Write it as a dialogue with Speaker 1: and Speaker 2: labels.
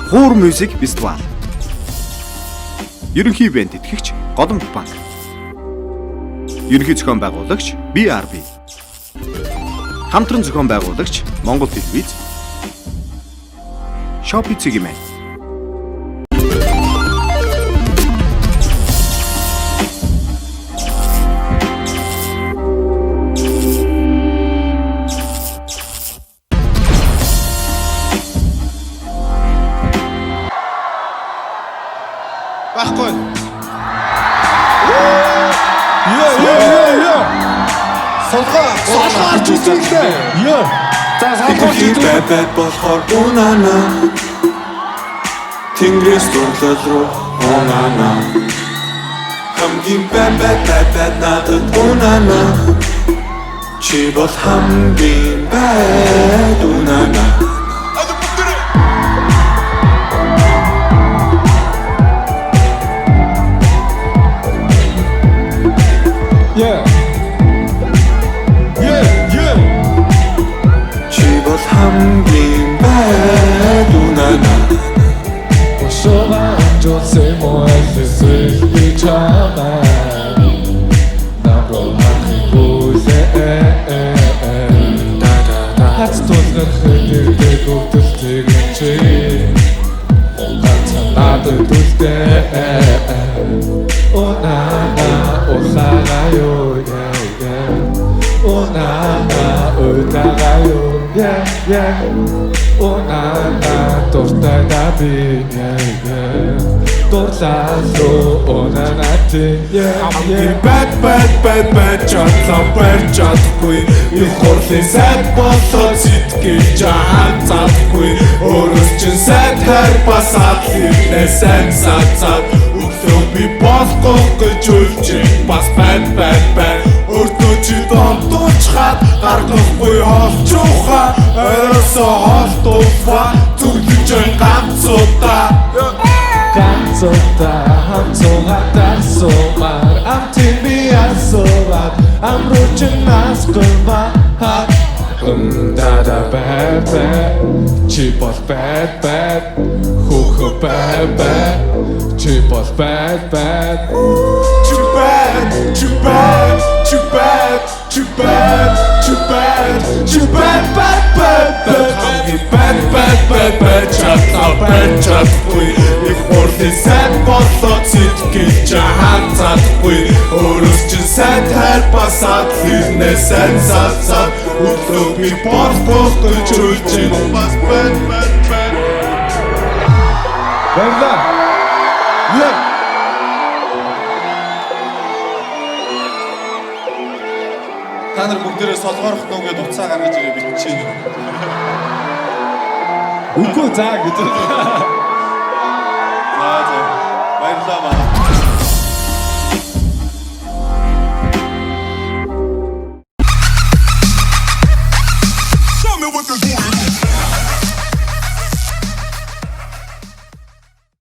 Speaker 1: Хуур Music Festival. Ерөнхий ивент итгэгч Голомт банк. Ерөнхий зохион байгуулагч BRB. Хамтран зохион байгуулагч Монгол Телевиз. Shopee Цэгмэн.
Speaker 2: Байхгүй.
Speaker 3: Йоо йоо йоо ёо.
Speaker 2: Солгоо.
Speaker 3: Солгоо арч үзүүллээ. Йоо. За солгоо
Speaker 4: Тэнгэрийн бай болохоор унана. Тэнгэрээс дурлал руу унана. Хамгийн бай бай бай бай надад унана. Чи бол хамгийн байд унана.
Speaker 3: Yeah. Yeah, yeah.
Speaker 4: Чи бол хамгийн байд унана.
Speaker 3: Ошоога амжуулсан юм уу, аль эсвэл би чамаа намруу харахгүйсээ. Хац тулгарх дэрдэг өвдөлтийг чи ганцхан надад үлдээ. Унана улаага юу, yeah. Унана удаага юу, yeah. Унана дуртай да би, yeah. Дурлалуу унана тий, yeah.
Speaker 4: Хамгийн bad bad bad bad чадлаа барьж чадахгүй. Их хурлын сайд болоод сэтгэл жахан задахгүй. Өөрөөс чинь сайд хайр бас адал ирнэ сайн сад сад. Өглөө би болохгүй гэж үлж бас bad bad bad. Өөртөө чи донтуулчихад гаргахгүй холчуухаа. Ойросоо холдуулва зүглэж ганцудаа.
Speaker 3: Ганцудаа хамцууга дарсуумаар амтын би асуугаад амруучин насгума ха. Дада bad bad, чи бол bad bad, хүүхөө bad bad, чи бол bad bad.
Speaker 4: Too bad, too bad, too bad, too bad, too bad, too bad, bad, bad, bad. Хамгийн bad, bad, bad, bad чадлаа барьж чадахгүй. Их хурлын сайд болоод сэтгэл жахан задахгүй. Өөрөөс чинь сайд хайр бас адал ирнэ сайн сад сад. Өглөө би болохгүй гэж үлж бас bad, bad, bad.
Speaker 3: Баярлалаа.
Speaker 2: Yeah. Та нар бүгдээрээ солгоорох нүү гэдээ утсаа гаргаж ирээ биччихээн.
Speaker 3: Үгүй заа гэж.
Speaker 2: За за. Баярлалаа маа.
Speaker 4: Show me what the